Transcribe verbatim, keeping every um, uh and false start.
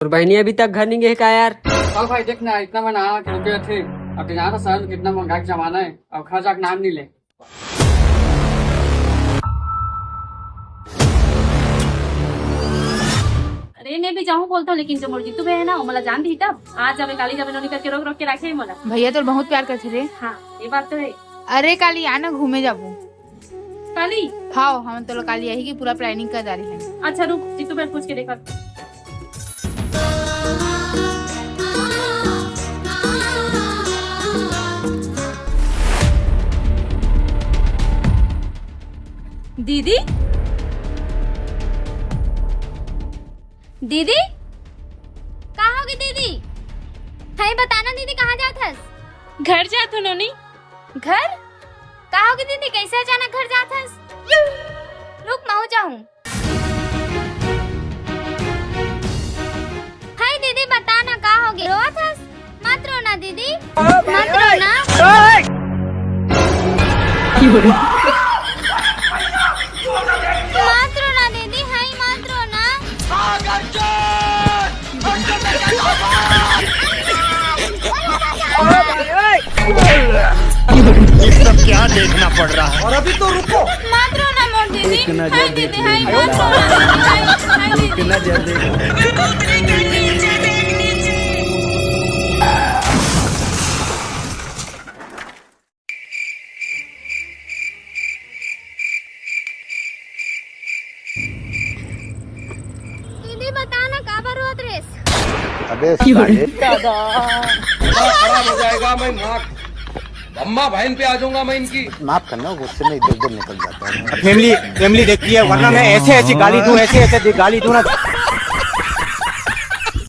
तोर बहिनी अभी तक घर नहीं गए का यार? अब भाई देख ना, इतना मन आवा के रुके थे। अब तो जानत हस शहर में कितना महंगाई के जमाना है, अब घर जाके नाम नहीं ले। अरे मैं भी जाहूँ बोलत हूँ, लेकिन जो मोर जीतू भैया है ना, वो मोला जान दी तब। आज जाबे काली जाबे नोनी करके रोक रोक के रखे है मोला। भैया तोर बहुत प्यार करथे रे। हाँ, ये बात तो है। अरे काली आ ना, घूमे जाबो। काली? हाँ, हम तो काली यही की पूरा planning कर डाली है। अच्छा रुक, जीतू भैया पूछ के देखा। दीदी? दीदी? का होगे दीदी? हई बताना दीदी, कहाँ जात हस? घर जात हूँ नोनी। घर? का होगे दीदी, कैसे अचानक घर जात हस? रुक, महूँ जाहूँ। हाय दीदी, बता ना का होगे? रोवत हस? मत रो ना दीदी, मत रो ना। मत रो ना दीदी, हाय मत रो ना। ये सब क्या देखना पड़ रहा है? और अभी तो रुको। मत रो ना मोर दीदी। हाय दीदी, हाय मत रो ना दीदी, हाय, हाय दीदी। दीदी बता ना, काबर रोत रेस? अबे साले। खराब हो जाएगा। मैं माँ अम्मा बहन पे आ जाऊंगा मैं इनकी। माफ करना, गुस्से में इधर उधर निकल जाता है। फैमिली फैमिली देखती है, वरना मैं ऐसे ऐसे गाली दूं, ऐसे ऐसे गाली दूं ना।